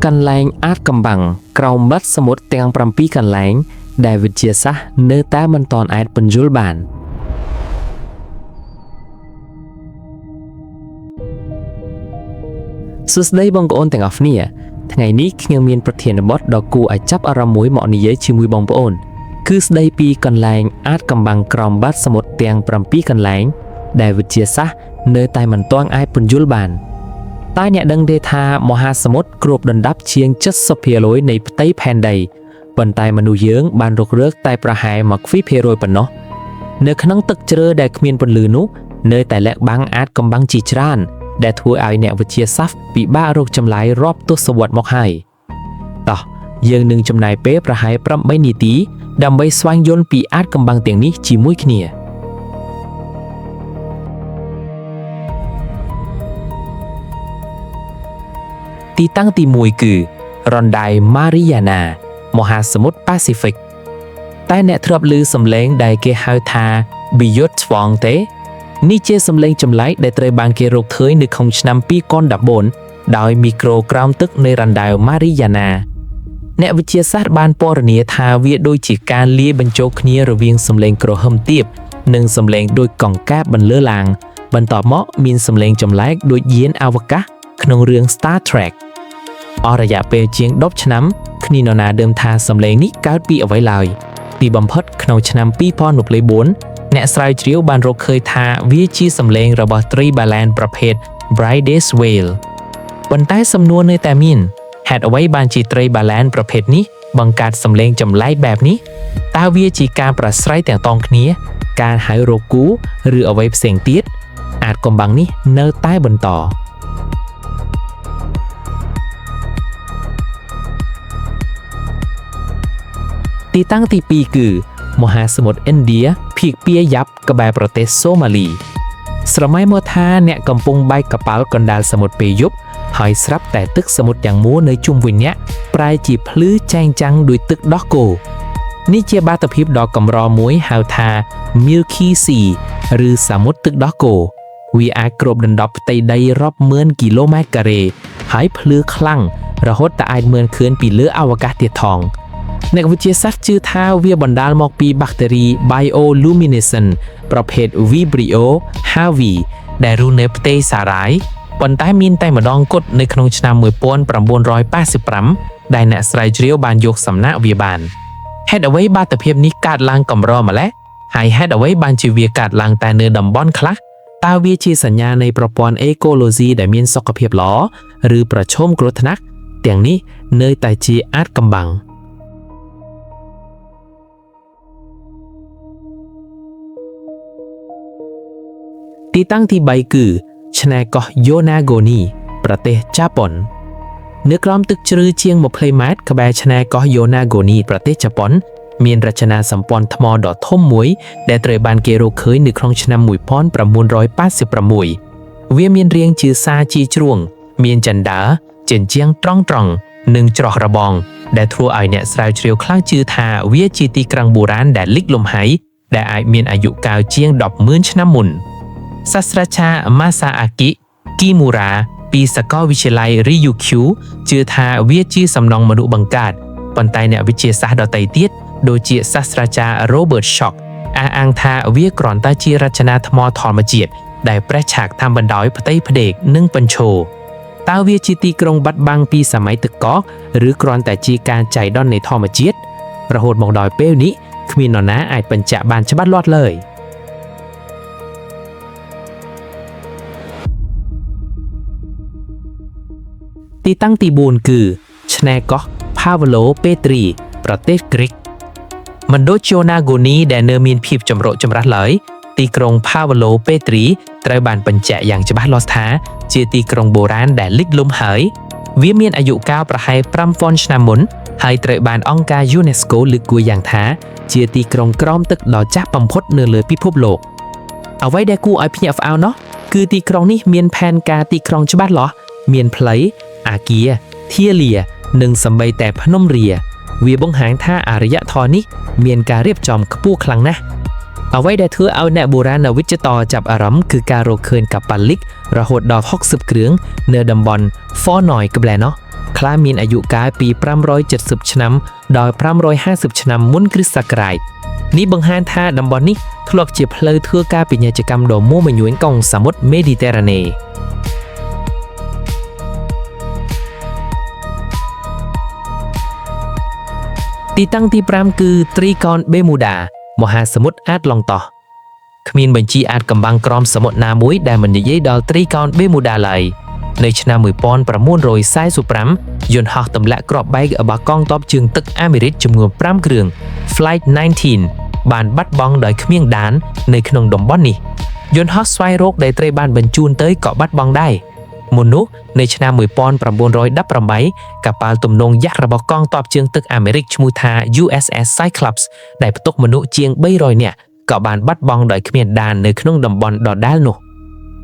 កន្លែងអាថ៌កំបាំងក្រោមបាតសមុទ្រទាំង7កន្លែង ដែលវិទ្យាសាស្ត្រនៅតែមិនទាន់អាចពន្យល់បាន សួស្តីបងប្អូនទាំងអស់គ្នាថ្ងៃនេះខ្ញុំមានប្រធានបទដ៏គួរឲ្យចាប់អារម្មណ៍មួយមកនិយាយជាមួយបងប្អូន គឺស្ដីពីកន្លែងអាថ៌កំបាំងក្រោមបាតសមុទ្រទាំង7កន្លែង ដែលវិទ្យាសាស្ត្រនៅតែមិនទាន់អាចពន្យល់បានតើអ្នកដឹងទេថាមហាសមុទ្រគ្របដណ្ដប់ជាង70%នៃផ្ទៃផែនដីប៉ុន្តែមនុស្សយើងបានរុករកតែប្រហែល1%ប៉ុណ្ណោះនៅក្នុងទឹកជ្រៅដែលគ្មានពន្លឺនោះនៅតែលាក់បាំងអាថ៌កំបាំងជាច្រើន ដែលធ្វើឲ្យអ្នកវិទ្យាសាស្ត្រពិបាករកចម្លើយរាប់ទសវត្សរ៍មកហើយតោះយើងនឹងចំណាយពេលប្រហែល8នាទីដើម្បីស្វែងយល់ពីអាថ៌កំបាំងទាំងនេះជាមួយគ្នាទីតាំងទី1គឺរ៉នដៃម៉ារីយ៉ាណាមហាសមុទ្រប៉ាស៊ីហ្វិកតែអ្នកធ្លាប់ឮសំឡេងដែលគេហៅថា Beyond ឆ្វងទេនេះជាសំឡេងចម្លែកដែលត្រូវបានគេរកឃើញនៅក្នុងឆ្នាំ2014ដោយមីក្រូក្រោមទឹកនៃរ៉ាន់ដាវម៉ារីយ៉ាណាអ្នកវិទ្យាសាស្ត្របានពណ៌នាថាវាដូចជាការលាយបញ្ចូលគ្នារវាងសំឡេងគ្រហឹមទាបនិងសំឡេងដូចកង្កែបបន្លឺឡើងបន្ទាប់មកមានសំឡេងចម្លែកដូចយានអវកាសក្នុងរឿង Star Trek អស់រយៈពេលជាង10ឆ្នាំគ្មាននរណាដើមថាសំឡេងនេះកើតពីអ្វីឡើយទីបំផុតក្នុងឆ្នាំ2024អ្នកស្រាវជ្រាវបានរកឃើញថាវាជាសំឡេងរបស់ត្រីបាឡែនប្រភេទ Bryde's whale ប៉ុន្តែសំណួរនៅតែមានហេតុអ្វីបានជាត្រីបាឡែនប្រភេទនេះបង្កើតសំឡេងចម្លែកបែបនេះតើវាជាការប្រស្រ័យទាំងតងគ្នា ការហៅរកគូឬអ្វីផ្សេងទៀតអាចកំបាំងនេះនៅតែបន្តទីតាំងទី2គឺមហាសមុទ្រឥណ្ឌាភាគពាយ័ព្យក្បែរប្រទេសសូម៉ាលីស្រមៃមកថាអ្នកកំពុងបែកកប៉ាល់កណ្ដាលសមុទ្រពេលយប់ហើយស្រាប់តែទឹកសមុទ្រទាំងមូលនៅជុំវិញអ្នកប្រែជាភ្លឺចែងចាំងដោយទឹកដោះគោនេះជាបាតុភូតដ៏កម្រមួយហៅថា Milky Sea ឬសមុទ្រទឹកដោះគោវាអាចគ្របដណ្ដប់ផ្ទៃដីរាប់ម៉ឺនគីឡូម៉ែត្រការ៉េហើយភ្លឺខ្លាំងរហូតតែអាចមើលឃើញពីលើអវកាសទៀតថងអ្នកវិទ្យាសាស្ត្រជឿថាវាបណ្ដាលមកពីបាក់តេរី bioluminescent ប្រភេទ Vibrio harvey ដែលរស់នៅផ្ទៃសារ៉ាយប៉ុន្តែមានតែម្ដងគត់នៅក្នុងឆ្នាំ1985ដែលអ្នកស្រាវជ្រាវបានយកសំណាកវាបានហេតុអ្វីបាតុភូតនេះកើតឡើងកម្រម្ល៉េះហើយហេតុអ្វីបានជាវាកើតឡើងតែនៅតំបន់ខ្លះតើវាជាសញ្ញានៃប្រព័ន្ធអេកូឡូស៊ីដែលមានសុខភាពល្អឬប្រឈមគ្រោះថ្នាក់ទាំងនេះនៅតែជាអាថ៌កំបាំងទីតាំងទី3គឺឆ្នេរកោះយូណាហ្គូនីប្រទេសជប៉ុននៅក្រោមទឹកជ្រៅជាង20ម៉ែត្រក្បែរឆ្នេរកោះយូណាហ្គូនីប្រទេសជប៉ុនមានរចនាសម្ព័ន្ធថ្មដ៏ធំមួយដែលត្រូវបានគេរកឃើញនៅក្នុងឆ្នាំ1986វាមានរាងជាសារជាជ្រួងមានចិន្តាចិញ្ចៀងត្រង់ៗនិងច្រោះរបងដែលធ្វើឲ្យអ្នកស្រាវជ្រាវខ្លះជឿថាវាជាទីក្រុងបុរាណដែលលិចលំហៃដែលអាចមានអាយុកាលជាង100000ឆ្នាំមុនសាស្ត្រាចារ្យម៉ាសាអាគិគីមូរ៉ាពីសាកលវិទ្យាល័យ Ryukyu ជឿថាវាជាសំណង់មនុស្សបង្កើតប៉ុន្តែអ្នកវិទ្យាសាស្ត្រដទៃទៀតដូចជាសាស្ត្រាចារ្យ Robert Schoch អះអាងថាវាគ្រាន់តែជារចនាថ្មធម្មជាតិដែលប្រេះឆាកតាមបណ្ដោយផ្ទៃផ្ដេកនិងបញ្ឈរតើវាជាទីក្រុងបាត់បង់ពីសម័យទឹកកកឬគ្រាន់តែជាការចៃដន្យនៃធម្មជាតិរហូតមកដល់ពេលនេះគ្មាននរណាអាចបញ្ជាក់បានច្បាស់លាស់ឡើយទីតាំងទី4គឺឆ្នេរកោះផាវឡូពេទ្រីប្រទេសក្រិកមិនដូចជូណាហ្គូនីដែលនៅមានភាពចម្រុះចម្រាស់ឡើយទីក្រុងផាវឡូពេទ្រីត្រូវបានបញ្ជាក់យ៉ាងច្បាស់លាស់ថាជាទីក្រុងបុរាណដែលលិចលំហើយវាមានអាយុកាលប្រហែល5000ឆ្នាំមុនហើយត្រូវបានអង្គការ UNESCO លើកគួរយ៉ាងថាជាទីក្រុងក្រោមទឹកដ៏ចាស់បំផុតនៅលើពិភពលោកអ្វីដែលគួរឲ្យភ្ញាក់ផ្អើលនោះគឺទីក្រុងនេះមានផែនការទីក្រុងច្បាស់លាស់មានផ្លូវអាគារធាលានិងសម្បីតែភ្នំរាវាបង្ហាញថាអរិយធម៌នេះមានការរៀបចំខ្ពស់ខ្លាំងណាស់អ្វីដែលធ្វើឲ្យអ្នកបុរាណវិទ្យាចាប់អារម្មណ៍គឺការរកឃើញកប៉ាល់លិករហូតដល់60គ្រឿងនៅតំបន់ Fornoy ក្បែរនោះ ខ្លះមានអាយុកាលពី570ឆ្នាំដល់550ឆ្នាំមុនគ្រិស្តសករាជនេះបង្ហាញថាតំបន់នេះធ្លាប់ជាផ្លូវធ្វើការពាណិជ្ជកម្មដ៏មមាញឹកក្នុងសមុទ្រមេឌីទែរ៉ាណេទីតាំងទី5គឺត្រីកោណបេមូដាមហាសមុទ្រអាត្លង់តោះគ្មានបញ្ជីអាថ៌កំបាំងក្រោមសមុទ្រណាមួយដែលមិននិយាយដល់ត្រីកោណបេមូដាឡើយនៅឆ្នាំ1945យន្តហោះទម្លាក់គ្រាប់បែករបស់កងទ័ពជើងទឹកអាមេរិកចំនួន5គ្រឿង Flight 19បានបាត់បង់ដោយគ្មានដាននៅក្នុងតំបន់នេះយន្តហោះស្វែងរកដែលត្រូវបានបញ្ជូនទៅក៏បាត់បង់ដែរមុននោះនៅឆ្នាំ1918កប៉ាល់ទំនងយ៉ាក់របស់កងទ័ពជើងទឹកអាមេរិកឈ្មោះថា USS Cyclops ដែលផ្ទុកមនុស្សជាង300នាក់ក៏បានបាត់បង់ដោយគ្មានដាននៅក្នុងតំបន់ដដែលនោះ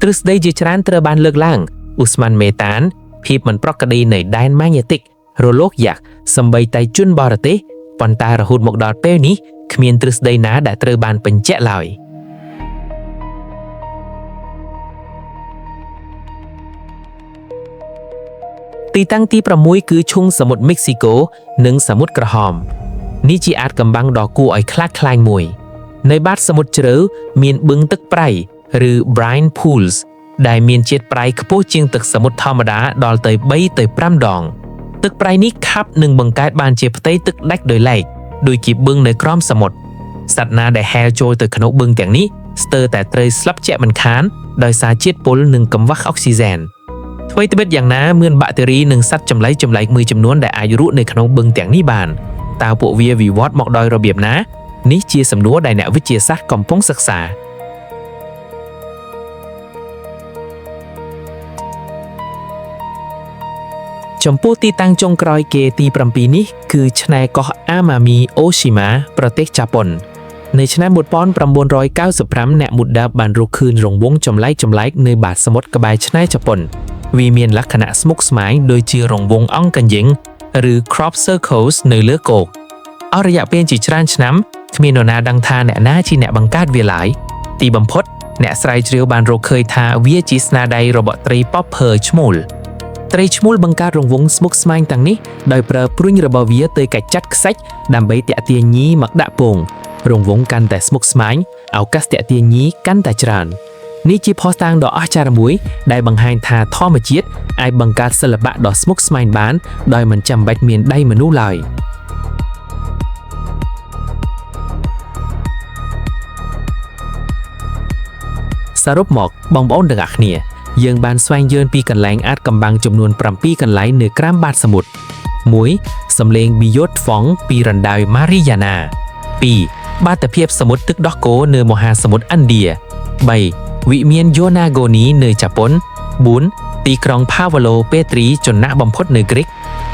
ទ្រឹស្ដីជាច្រើនត្រូវបានលើកឡើងឧស្ម័នមេតានភាពមិនប្រក្រតីនៃដែនម៉ាញេទិករលកយ៉ាក់សម្បីតែជនបរទេសប៉ុន្តែរហូតមកដល់ពេលនេះគ្មានទ្រឹស្ដីណាដែលត្រូវបានបញ្ជាក់ឡើយទីតាំងទី6គឺឈូងសមុទ្រមិចស៊ីកូនិងសមុទ្រក្រហមនេះជាអាថ៌កំបាំងដ៏គួរឲ្យខ្លាចខ្លាញមួយនៅបាតសមុទ្រជ្រៅមានបឹងទឹកប្រៃឬ brine pools ដែលមានជាតិប្រៃខ្ពស់ជាងទឹកសមុទ្រធម្មតាដល់ទៅ3ទៅ5ដងទឹកប្រៃនេះខាប់និងបង្កើតបានជាផ្ទៃទឹកដាច់ដោយឡែកដូចជាបឹងនៅក្រោមសមុទ្រសត្វណាដែលហែលចូលទៅក្នុងបឹងទាំងនេះស្ទើរតែត្រូវស្លាប់ជាក់មិនខានដោយសារជាតិពុលនិងកង្វះអុកស៊ីសែនអ្វីត្បិតយ៉ាងណាមានបាក់តេរីនិងសត្វចម្លែកៗមួយចំនួនដែលអាចរស់នៅក្នុងបឹងទាំងនេះបានតើពួកវាវិវត្តមកដោយរបៀបណានេះជាសំណួរដែលអ្នកវិទ្យាសាស្ត្រកំពុងសិក្សាចំពោះទីតាំងចុងក្រោយគេទី7នេះគឺឆ្នេរកោះអាម៉ាមីអូស៊ីម៉ាប្រទេសជប៉ុននៅឆ្នាំ1995អ្នកមុតដាបានរកឃើញរង្វង់ចម្លែកៗនៅបាតសមុទ្រក្បែរឆ្នេរជប៉ុនវាមានលក្ខណៈស្មុគស្មាញដូចជារង្វង់អង្គកញ្ញិងឬ crop circles នៅលើគោកអស់រយៈពេលជាច្រើនឆ្នាំគ្មាននរណាដឹងថាអ្នកណាជាអ្នកបង្កើតវាឡើយទីបំផុតអ្នកស្រាវជ្រាវបានរកឃើញថាវាជាស្នាដៃរបស់ត្រីប៉បភើឈ្មោលត្រីឈ្មោលបង្កើតរង្វង់ស្មុគស្មាញទាំងនេះដោយប្រើព្រុញរបស់វាទៅកាចាត់ខ្សាច់ដើម្បីទាក់ទាញញីមកដាក់ពងរង្វង់កាន់តែស្មុគស្មាញឱកាសទាក់ទាញញីកាន់តែច្រើននេះជាភស្តុតាងដ៏អស្ចារ្យមួយដែលបង្ហាញថាធម្មជាតិអាចបង្កើតសិល្បៈដ៏ស្មុគស្មាញបានដោយមិនចាំបាច់មានដៃមនុស្សឡើយសរុបមកបងប្អូនទាំងអស់គ្នាយើងបានស្វែងយល់ពីកន្លែងអាថ៌កំបាំងចំនួន7កន្លែងនៅក្រោមបាតសមុទ្រ1សំឡេងប៊ីយ៉ូតហ្វងពីរណ្ដៅម៉ារីយ៉ាណា2បាតុភាពសមុទ្រទឹកដោះគោនៅមហាសមុទ្រឥណ្ឌា3វិមានយូណាហ្គោនីនៅជប៉ុន4ទីក្រុងផាវ៉ាឡូពេទ្រីចំណាស់បំផុតនៅក្រិក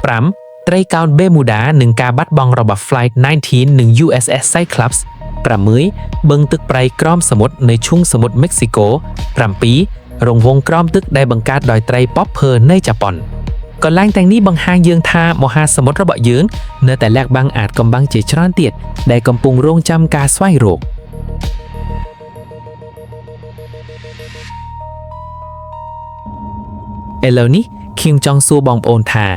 5ត្រីកោណបេមូដានិងការបាត់បង់របស់ Flight 19និង USS Cyclops 6បឹងទឹកប្រៃក្រោមសមុទ្រនៅឈូងសមុទ្រមិចស៊ីកូ7រង្វង់ក្រោមទឹកដែលបង្កើតដោយត្រីប៉បភើនៅជប៉ុនកន្លែងទាំងនេះបង្ហាញយើងថាមហាសមុទ្ររបស់យើងនៅតែលាក់បាំងអាថ៌កំបាំងជាច្រើនទៀតដែលកំពុងរងចាំការស្វែងរកឥឡូវនេះខ្ញុំចង់សួរបងប្អូនថា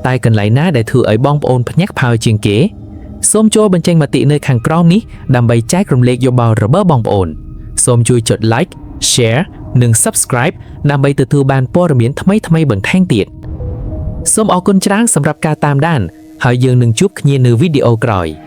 តើកន្លែងណាដែលធ្វើឲ្យបងប្អូនភ្ញាក់ផ្អើលជាងគេសូមចូលបញ្ចេញមតិនៅខាងក្រោមនេះដើម្បីចែករំលែកយោបល់របស់បងប្អូនសូមជួយចុច Like Share និង Subscribe ដើម្បីទទួលបានព័ត៌មានថ្មីៗបន្ថែមទៀតសូមអរគុណច្រើនសម្រាប់ការតាមដានហើយយើងនឹងជួបគ្នានៅវីដេអូក្រោយ។